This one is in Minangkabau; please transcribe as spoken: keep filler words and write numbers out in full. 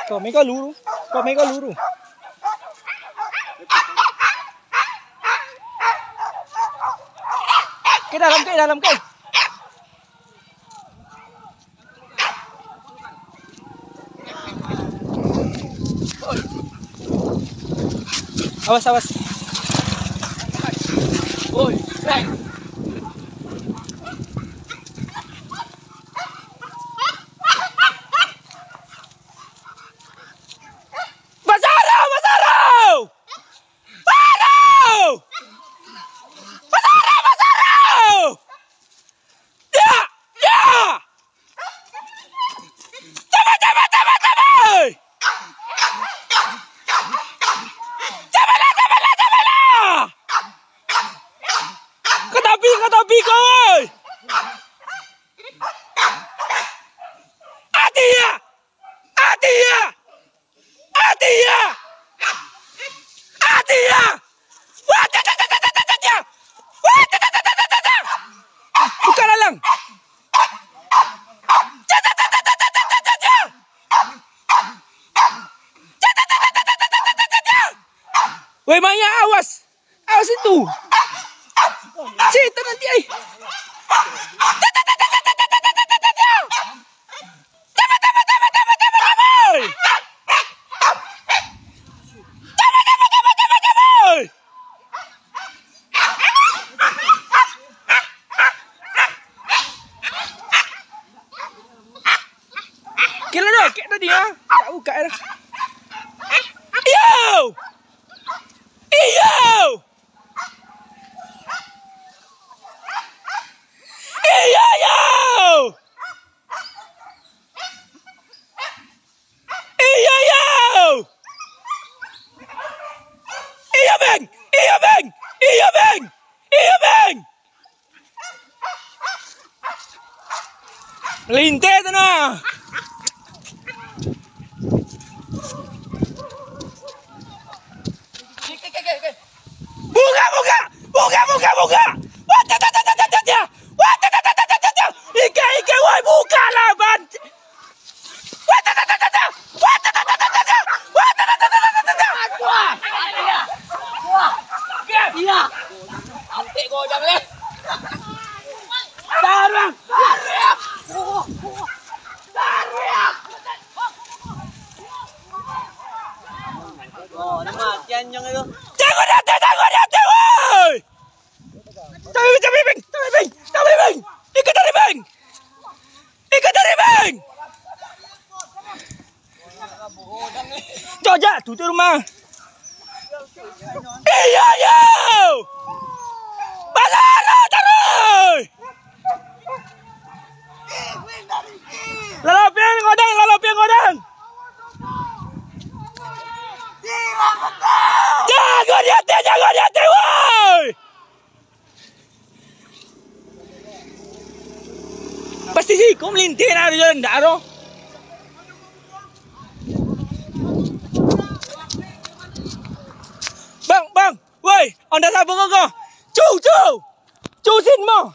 Kau mega luru, kau mega luru. Ke dalam, ke dalam, ke. Awas, awas. Oi, Basarau, Basarau! Basarau! Basarau, Basarau! Ya! Ya! Cabut, cabut, cabut, cabut! Cabutlah, cabutlah, cabutlah! Ka tapi, ka tapi kau, oi! Ati ya! Ati ya! Ati ya! Ati ya! Wah, ta, ta, ta, ta, ta, ta, ta, ta! Wah, ta, ta, ta, ta, ta, ta, ta! Buka lalang! Ta, ta, ta, ta, ta, ta, ta, ta, ta! Ta, ta, ta, ta, ta, ta, ta, ta, ta! Weh, Maya, awas! Awas itu! Setan nanti, ai! Kira dah, kek tadi, ah. Tak buka dah. Iyo! Iyo! Iyo, iyo! Iyo, iyo! Iyo, Bang! Iyo, Bang! Iyo, Bang! Iyo, Bang! Linteh tu nah. Buka, buka! Buka, buka, buka! Wah, ta, ta, ta! Wah, ta, ta, ta! Ike, ike, woi, buka lah, ban! Wah, ta, ta, ta! Wah, ta, ta, ta! Wah, ta, ta, ta! Iya. Antik godang leh. Sarang! Sarang! Sarang! Oh, nama kian yang itu. Jago di ateh, jago di ateh, woi! Tabi, tabi, bing, tabi, bing, tabi, bing. Ika tabi, bing. Ika tabi, bing. Jojak tu, tu rumah. Iyo, iyo. Basaro taruih. Lalapian godang, lalapian godang. Jago di ateh, jago di ateh, woi. Pasti siko malintih nak ado jalan, ndak ado. Bang, bang, woi, onda sabo ko? Cu, cu. Cu sin mo.